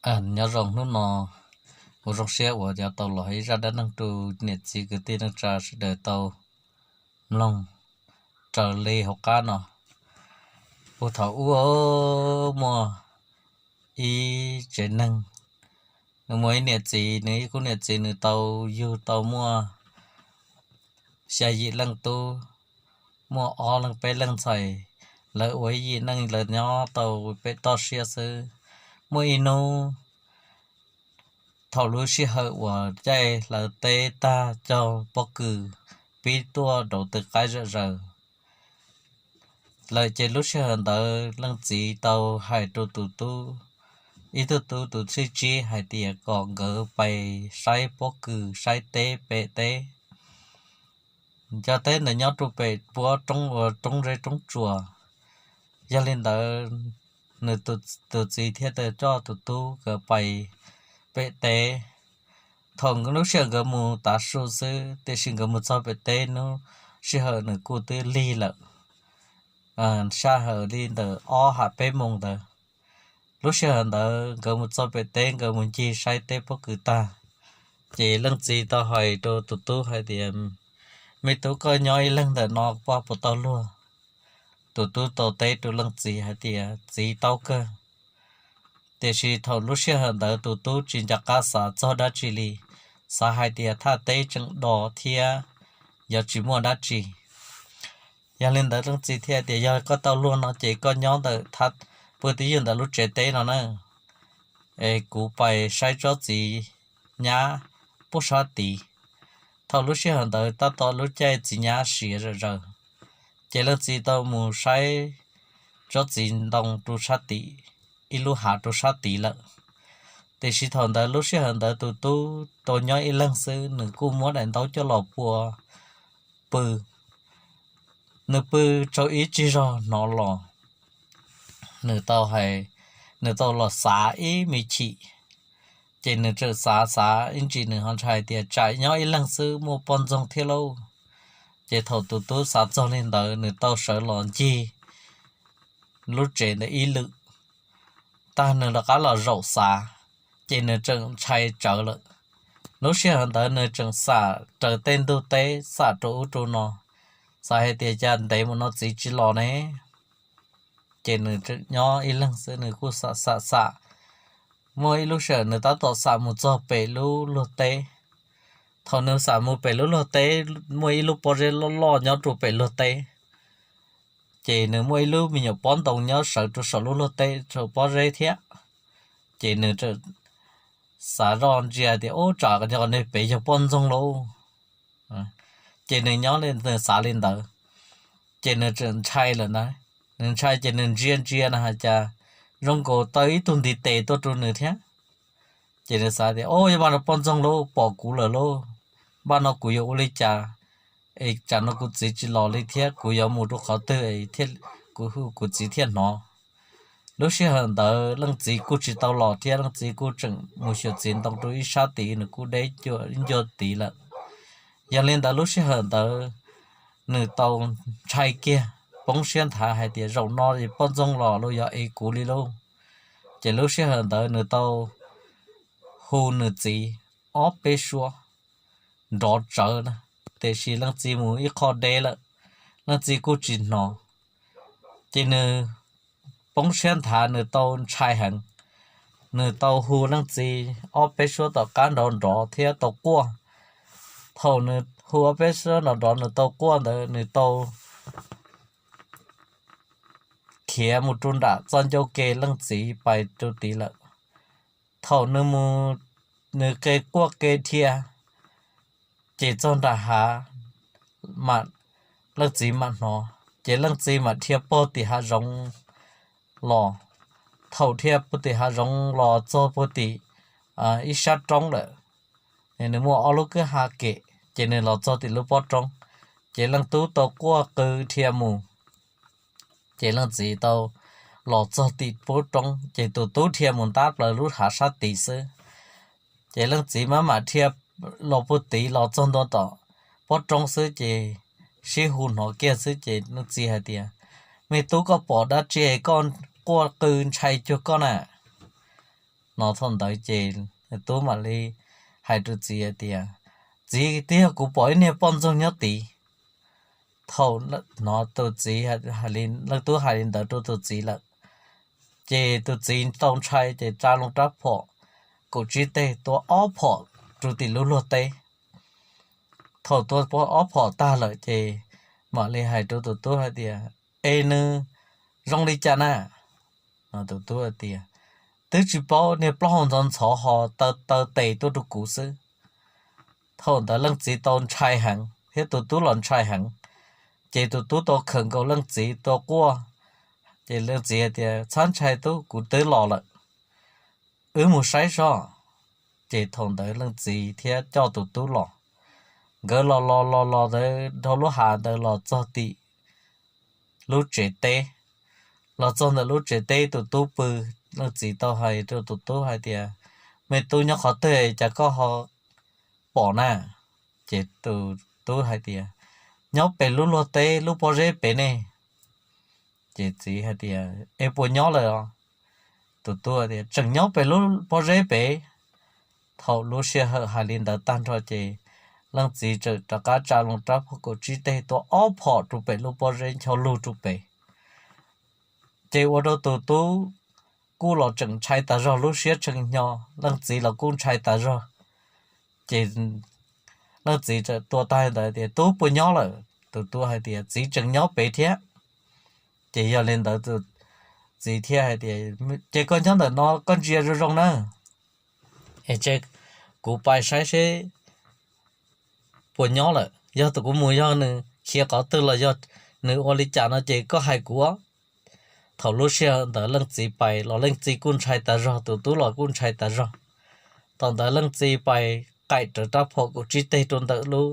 Nyob zoo hnub no, kuv zoo siab uas yuav tau los hais ib zaj dab neeg rau niam txiv kwv tij neej tsa sawv daws tau mloog raws li hauv qab no. Puag thaum ub muaj ib tsev neeg, nws muaj ib niam txiv, nws ib khub niam txiv nws tau yug tau muaj xya yim leej tub, muaj ob leeg peb leej ntxhais. Lawv ua ib yim neej lawv nyob tau pem toj siab xwb. Muaj ib hnub, thaum lub sij hawm uas caij hlawv teb tag cog pob kws pib tuaj rau tw qaib zom zaws lawm ces lub sij hawm ntawd leej txiv tau hais rau tus tub, ib tug tub tus thib tsib hais tias kom nkawd pais saib pob kws saib teb pem teb. Cov teb ntawd nyob rau pem puab roob ua roob zeb roob tsuas. Yog li ntawd, nws tus txiv thiaj tau coj tus tub nkawd pais pem teb. Thaum lub sij hawm nkawd mus tav su xwb, tiam sis nkawd mus txog pem teb hnub sij hawm nws kuj twb lig lawm, sij hawm li ntawm ob ham peb moos ntawd. Lub sij hawm ntawd nkawd mus txog pem teb, nkawd mus ncig saib teb pob kws tag, ces leej txiv tau hais rau tus tub hais tias, me tub, koj nyob ib leeg ntawm no poj puas tau luag? Tus tub tau teb rau leej txiv hais tias, txiv, tau kawg. Tiam sis thaum lub sij hawm ntawd tus tub tsis nco qab xav txog dab tsi li, xav hais tias thaj teb tseem do thiab yuav tsis muaj dab tsi. Yog li ntawd leej txiv thiaj tias, yog koj tau luag no ces koj nyob ntawm puag twj ywm ntawm lub tsev teb no na, es kuv pais saib tsob txiv nyab puag sab tid. Thaum lub sij hawm ntawd tab tom lub caij txiv nyab siav zom zaws, ces leej txiv tau mus saib tsob txiv ntoo rau sab tid, ib lub hav rau sab tid lawm. Tiam sis thaum ntawd lub sij hawm ntawd tus tub tau nyob ib leeg xwb, nws kuj muab daim ntaub coj los pua pw. Nws pw tau ib tsig zog hnov los, nws tau hais, nws tau los xav ib me chim, ces nws txawm xav xav ib ntsis nws ho ntshai tias tsam nyob ib leeg xwb muaj poj ntxoog thiab lauj. Ces thaum tus tub xav txog li ntawd nws tau sawv los ncig lub tsev ntawd ib lwm, tag nws rov qab los zaum xav, ces nws tseem ntshai tsawv lawm. Lub sij hawm ntawd nws tseem xam raws tej ntug teb xam rau ub rau no, xav hais tias cas ntev mus no txiv tsis los ne. Ces nws tseem nyob ib leeg xwb nws kuj xam xam xam. Muaj ib lub sij hawm nws tab tom xam mus txog pem lub luag teb. Thaum nws xam mus pem lub luag teb, muaj ib lub pob zeb loj loj nyob rau pem luag teb. Ces nws muaj ib lub me nyuam pob ntoo nyob sawv rau saum lub luag teb saum pob zeb thiab. Ces nws tseem xav zoj ntsia tias, ub, tsam nyob pem yog poj ntxoog lauj. Ces nws nyob li nws xav li ntawd, ces nws tseem ntshai lawm ntag. Nws ntshai ces nws ntsia ntsia na has cas zoo nkaus tau ib tug ntiv tes tuaj rau nws thiab. Ces nws xav tias, ub, yog npaj no poj ntxoog lauj, pom kuv lawm lauj, npaj no kuv yuav ua li cas es tsam no kuv txiv tsis los li thiab kuv yuav mus rau qhov twg kuv hu kuv txiv thiaj hnov. Lub sij hawm ntawd leej txiv kuj tsis tau los thiab, leej txiv kuj tseem mus xyuas txiv ntoo rau ib sab tid, nws kuj deb ib ncua tid lawm. Yog li ntawd lub sij hawm ntawd nws tau ntshai kiag, poob siab nthav hais tias zaum no poj ntxoog los los yog ev kuv li lauj. Ces lub sij hawm ntawd nws tau hu nws txiv ob peb suab nrov tsawv na, tiam sis leej txiv mus ib qho deb lawm, leej txiv kuj tsis hnov. Ces nws poob siab nthav, nws tau ntshai heev, nws tau hu leej txiv ob peb suab tom qab nrov nrov thiab tau quaj. Thaum nws hu ob peb suab nrov nrov nws tau quaj ntawd nws tau khiav mus rau nram txoj ncauj ke leej txiv pais rau tid lawm. Thaum nws mus, nws qe quaj qe dhia, ces txog nram hav, leej txiv mam hnov, ces leej txiv mam dhia pog tim hav zoov los. Thaum dhia pog tim hav zoov los txog pog tim ib sab roob lawm, nws muaj ob lub kwj ha kem, ces nws los txog tim lub pob roob, ces leej tub tau quaj qw dhia mus. Ces leej txiv tau los txog tim pob roob, ces tus tub dhia mus ntab plaws lub hav sab tid xwb. Ces leej txiv maj mam dhia los puag tid los txog ntua tom pob roob xwb, ces sib hu hnov kiag xwb, ces leej txiv hais tias, me tub, koj pom dab tsi koj quaj qw ntshai cuag koj na? No thaum ntawd ces tub mam li hais rau txiv hais tias, Txiv, twb yog kuv pom ib niag poj ntxoog nyob tid. Thaum no tus txiv, leej tub hais li ntawd rau tus txiv lawm, ces tus txiv tau ntshai ces tsa loo rab phom kaum tsib teg tua ob phom rau tim lub luag teb. Thaum tua ob phom tag lawm ces mam li hais rau tus tub hais tias, Es nws zoo li cas na? Tus tub hais tias, Twb tsis paub, niag plaub hau ntxhov ntxhov ho taw taw tes tuaj rau kuv xwb. Thaum ntawd leej txiv tau ntshai heev thiab tus tub los ntshai heev, ces tus tub tau khawm nkaus leej txiv tua quaj. Ces leej txiv hais tias, Txhob ntshai tub, kuv twb los lawm, wb mus saib seb. Ces thaum ntawd leej txiv thiaj coj tus tub los. Nkawd los los los los ntawd dhau lub hav ntawd los txog tim lub tsev teb. Los txog ntawm lub tsev teb tus tub pw, leej txiv tau hais rau tus tub hais tias, Me tub, nyob qhov twg cas koj ho pom na? Ces tus tub hais tias, Nyob pem lub luag teb lub pob zeb pem ne. Ces txiv hais tias, Es puas nyob lawm os? Tus tub tias, Tseem nyob pem lub pob zeb pem. Thaum lub sij hawm hais li ntawd tag nrho ces leej txiv txawm rov qab tsa loo rab phom kaum tsib teg tua ob phom rau pem lub pob zeb ncho lug rau pem. Ces ua rau tus tub kuj los tseem ntshai tas zog, lub siab tshee hnyo, leej txiv los kuj ntshai tas zog. Ces leej txiv txawm tua tag ntawd tias, Tub puas nyob lawm? Tus tub hais tias, Txiv tseem nyob pem thiab. Ces yog li ntawd tus txiv thiaj hais tias, Ces koj nyob ntawm no koj ntsia zoo zoo na, es kuv pais saib seb puas nyob lawm. Yog tus kuv mus yog nws khiav qhov twg los yog nws ua li cas no ces koj hais kuv. Thaum lub sij hawm ntawd leej txiv pais los leej txiv kuj ntshai tas zog, tus tub los kuj ntshai tas zog. Thaum ntawd leej txiv pais qaim rawv rab phom kaum tsib teg rau ntawm lub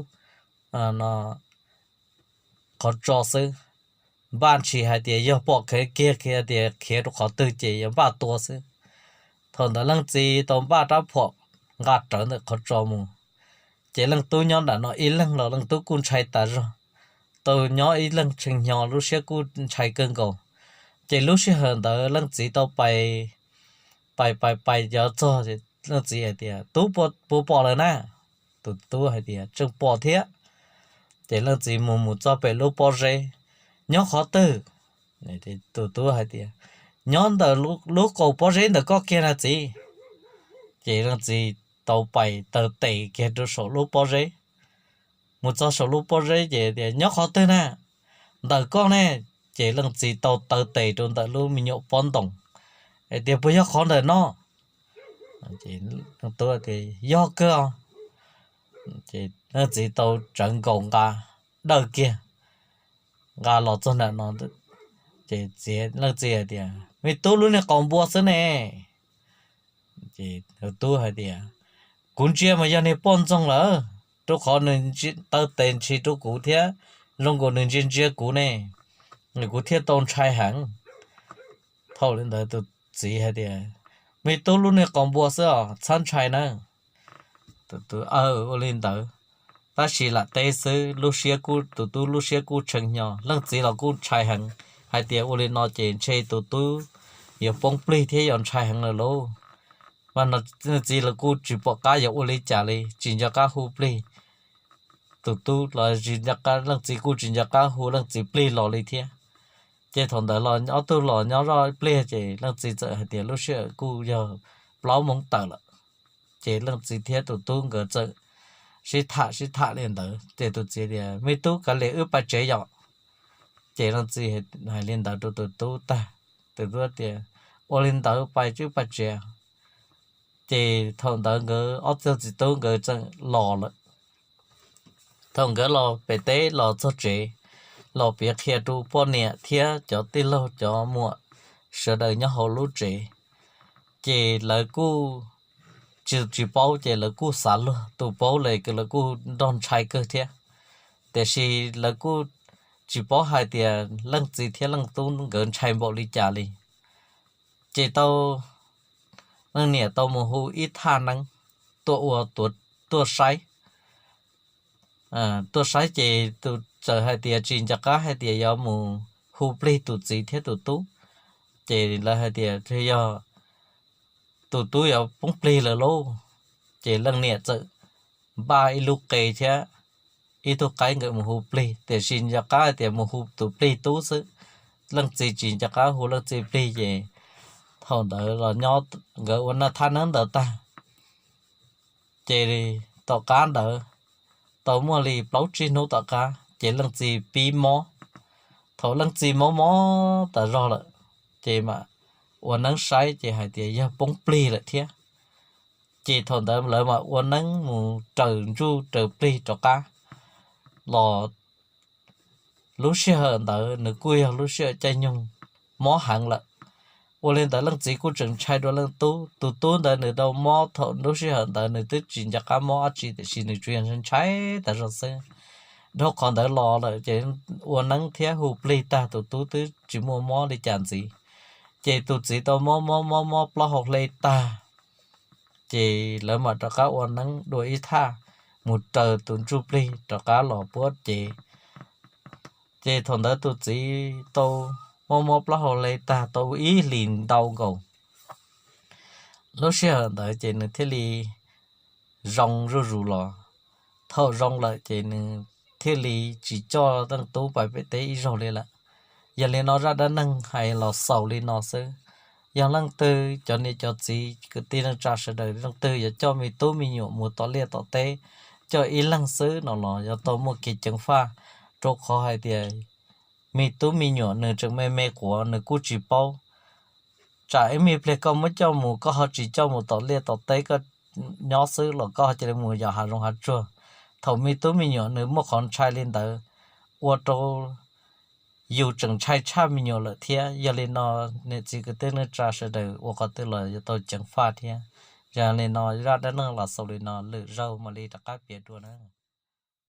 qhov tso xwb. Npaj ntshis hais tias yog pom kiag kiag tias khiav rau qhov twg ces yuav npaj tua xwb. Thaum ntawd leej txiv tau npaj rab phom nqa rawv ntawm qhov tso mus, ces leej tub nyob nram no ib leeg los leej tub kuj ntshai tas zog, tau nyob ib leeg tshee hnyo lub siab kuj ntshai kawg nkaus. Ces lub sij hawm ntawd leej txiv tau pais, pais pais pais cov txog, leej txiv hais tias, Tub, puas pom lawm na? Tus tub hais tias, Tseem pom thiab. Ces leej txiv mus mus txog pem lub pob zeb, Nyob qhov twg? Tus tub hais tias, Nyob ntawm lub qaum pob zeb ntawm koj kiag na txiv. Ces leej txiv tau pais taw tes kiag rau saum lub pob zeb. Mus txog saum lub pob zeb ces tias, Nyob qhov twg na? Ntawm koj ne. Ces leej txiv tau taw tes rau ntawm lub me nyuam pob ntoos, hais tias, Puas yog qhov ntawm no? Leej tub tias, Yog kawg os. Leej txiv tau tsawv nkaus nqa dawj kiag, nqa los txog ntawm no. Ces leej txiv hais tias, Me tub, lub niag qos npua xwb ne. Ces tub hais tias, Kuv ntsia mas yog niag poj ntxoog lawm, rau qhov nws taw tes ntshis rau kuv thiab zoo nkaus nws ntsia ntsia kuv ne, kuv thiaj tau ntshai heev. Thaum li ntawd tus txiv hais tias, Me tub, lub niag qos npua xwb os, txhob ntshai nawb. Tus tub, Ua li ntawd. Tab sis lam teb xwb, lub siab kuj, tus tub lub siab kuj tshee hnyo, leej txiv los kuj ntshai heev, hais tias, Ua li no ces ntshe tus tub yuav poob plig thiab yuav ntshai heev lawm lauj. Mas no leej txiv los kuj tsis pom qab yuav ua li cas li, tsis nco qab hu plig. Tus tub los tsis nco qab, leej txiv kuj tsis nco qab hu leej txiv plig los li thiab. Ces thaum ntawd los ob tug los nyob zoj ib pliag ces leej txiv txawm hais tias lub sij hawm kuj yog plaub moos tawm lawm. Ces leej txiv thiab tus tub nkawd txawm sib tham sib tham li ntawd ces tus txiv tias, Me tub, kav liam wb pais tsev yom. Ces leej txiv hais li ntawd rau tus tub tag, tus tub tias, Ua li ntawd pais wb pais tsev. Ces thaum ntawd nkawd ob tug txiv tub nkawd txawm los lawm. Thaum nkawd los pem teb los txog tsev, los piav qhia rau poj niam thiab cov tij laug cov muam sawv daws nyob hauv lub tsev, ces lawv kuj tsis, tsis paub ces lawv kuj xav luag, tus paub li lawv kuj nrog ntshai kawg thiab. Tiam sis lawv kuj tsis paub hais tias leej txiv thiab leej tub nkawd ntshai npaum li cas li. Ces tau, leej niam tau mus hu ib thaj neeb tuaj ua, tuaj saib. Tuaj saib ces tus txawm hais tias tsis nco qab hais tias yuav mus hu plig tus txiv thiab tus tub. Ces lawv hais tias yog tus tub yuav poob plig lawm lauj. Ces leej niam txawm npaj ib lub qe thiab ib tug qaib nkawd mus hu plig, tiam sis nco qab hais tias mus hu tus plig tub xwb, leej txiv tsis nco qab hu leej txiv plig. Ces thaum ntawd los nyob nkawd ua naj thab neeb ntawd tag, ces tom qab ntawd tau muaj li plaub tsib hnub tom qab ces leej txiv pib mob. Thaum leej txiv mob mob tas zog lawm, ces mam ua neeb saib ces hais tias yog poob plig lawm thiab. Ces thaum ntawd lawv mam ua neeb mus raws ntsuj raws plig rov qab los. Lub sij hawm ntawd nws kuj yog lub sij hawm caij nyoog mob heev lawm. Ua li ntawd leej txiv kuj tseem ntshai dua leej tub. Tus tub ntawd nws tau mob thaum lub sij hawm ntawd nws twb tsis nco qab mob dab tsi, tiam sis nws tsuas yog ntshai tas zog xwb. Dhau qhov ntawd los lawm ces ua neeb thiab hu plig tag, tus tub twb tsis muaj mob li cas ntxiv. Ces tus txiv tau mob mob mob mob plaub hau hle tag, ces lawv mam rov qab ua neeb dua ib thaj mus raws tus ntsuj plig rov qab los puab cev. Ces thaum ntawd tus txiv tau mob mob plaub hau hle tag tau ib hlis ntau nkaus. Lub sij hawm ntawd ces nws thiaj li zoo zuj zus los. Thaum zoo lawm ces nws thiaj li tsis coj leej tub pais pem teb ib zaug li lawm. Yog li no zaj dab neeg hais los xaus li no xwb. Yog leej twg cov niam cov txiv kwv tij neej tsa sawv daws leej twg yuav coj me tub me nyuam mus tom liaj tom teb, coj ib leeg xwb no los yuav tau muaj kev ceev faj, rau qhov hais tias me tub me nyuam nws tseem me me quav nws kuj tsis paub. Tsam ib me pliag koj muab coj mus koj ho tsis coj mus tom liaj tom teb koj nyob xwb los koj ho cia li mus yos hav zoov hav tsuag. Thaum me tub me nyuam nws muaj qhov ntshai li ntawd, ua rau yus tseem ntshai tshaj me nyuam lawm thiab. Yog li no niam txiv kwv tij neej tsa sawv daws ua qhov twg los yuav tau ceev faj thiab. Yog li no zaj dab neeg los xaus li no, lwm zaug mam li rov qab piav dua na.